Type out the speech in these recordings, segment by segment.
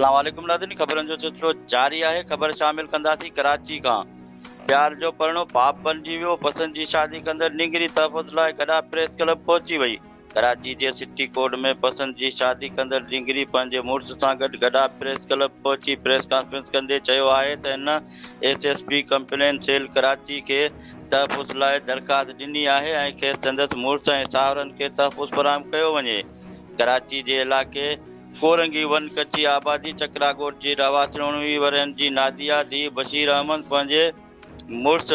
اسلام عليڪم ناظرين خبرن جو سلسلو جاري آهي خبر شامل ڪنداسين ڪراچي کان پيار جو پرڻو پاپ بڻجي ويو پسند جي شادي ڪندڙ نينگري تحفظ لاء گڏا پريس ڪلب پهچي وئي ڪراچي جي سٽي ڪورٽ ۾ پسند جي شادي ڪندڙ نينگري پنهنجي مڙس سان گڏ گڏا پريس ڪلب پهچي پريس ڪانفرنس ڪندي چيو آهي ته هن S S P complaint cell Karachi کي تحفظ لاء درخواست ڏني آهي ۽ کيس سندس مڙس ۽ ساهرن کي تحفظ فراهم ڪيو وڃي ڪراچي جي علائقي ڪورنگي ون ڪچي آبادي چڪرا ڳوٺ جي رهواسڻ 19 ورهين جي ناديه ڌيء بشير احمد پنهنجي مڙس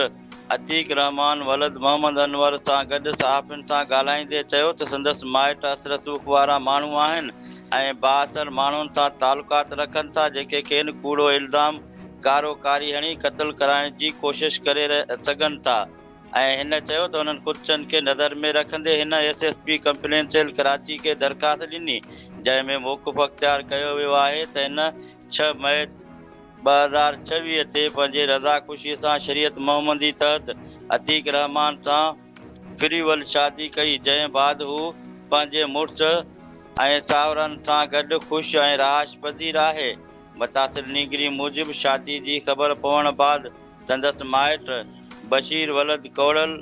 عتيق الرحمان ولد محمد انور سان گڏ صحافين سان ڳالهائيندي چيو ته سندس مائٽ اثر رسوخ وارا ماڻهو آهن ۽ بااثر ماڻهن سان تعلقات رکن ٿا جيڪي کين ڪوڙو الزام ڪارو ڪاري هڻي قتل ڪرائڻ جي ڪوشش ڪري سگهن ٿا ۽ هن چيو ته انهن خدشن کي نظر ۾ رکندي هن S S P complaint cell Karachi کي درخواست ڏني جنهن ۾ موقف اختيار ڪيو ويو آهي ته هن 6 مئي 2026 تي پنهنجي رضا خوشي سان شريعت محمدي تحت عتيق الرحمان سان فريول شادي ڪئي جنهن بعد هو پنهنجي مڙس ۽ ساهرن سان گڏ خوش ۽ رهائش پذير آهي. متاثر نينگري موجب شادي جي خبر پوڻ بعد سندس مائٽ بشير ولد ڪوڙل،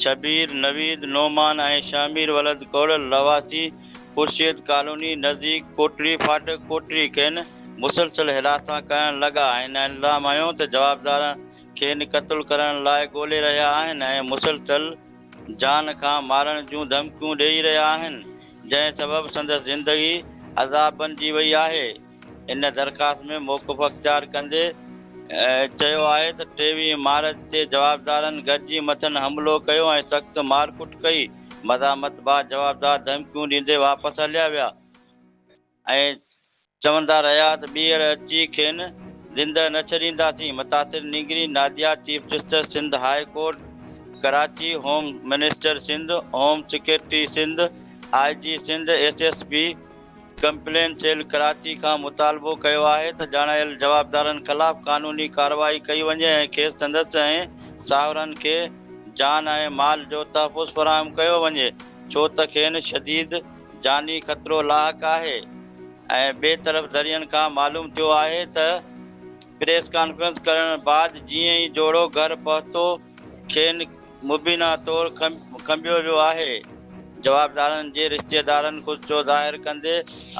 شبير، نويد، نعمان ۽ شهمير ولد ڪوڙل رهواسي خورشيد ڪالوني نزديڪ ڪوٽڙي ڦاٽڪ ڪوٽڙي کين مسلسل هراسان ڪرڻ لڳا. هن الزام هنيو ته جوابدار کين قتل ڪرڻ لاء ڳولي رهيا آهن ۽ مسلسل جان کان مارڻ جون ڌمڪيون ڏئي رهيا آهن جنهن سبب سندس زندگي عذاب بڻجي وئي آهي. ان درخواست ۾ موقف اختيار ڪندي چيو آهي ته 23 مارچ تي جوابدارن گڏجي مٿن حملو ڪيو ۽ سخت مارڪٽ ڪئي، مزاحمت بعد جوابدار ڌمڪيون ڏيندي واپس هليا ويا ۽ چوندا رهيا ته ٻيهر اچي کين زندهه نه ڇڏينداسين. متاثر نينگري Nadia chief justice Sindh high court Karachi, home minister Sindh, home secretary Sindh, I G Sindh, S S P complaint cell Karachi کان مطالبو ڪيو آهي ته ڄاڻايل جوابدارن خلاف قانوني ڪارروائي ڪئي وڃي ۽ کيس سندس ۽ ساهرن کي جان ۽ مال جو تحفظ فراهم ڪيو وڃي ڇو ته کين شديد جاني خطرو لاحق آهي ۽ ٻئي طرف ذريعن کان معلوم ٿيو آهي ته پريس ڪانفرنس ڪرڻ بعد جيئن ئي جوڙو گهر پهتو کين مبينا طور کنڀيو ويو آهي. جوابدارن جي رشتيدارن خدشو ظاهر ڪندي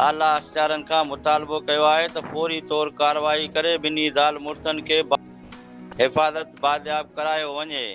اعليٰ اختيارن کان مطالبو ڪيو آهي ته فوري طور ڪارروائي ڪري ٻنهي زال مڙسن کي باحفاظت بازياب ڪرايو وڃي.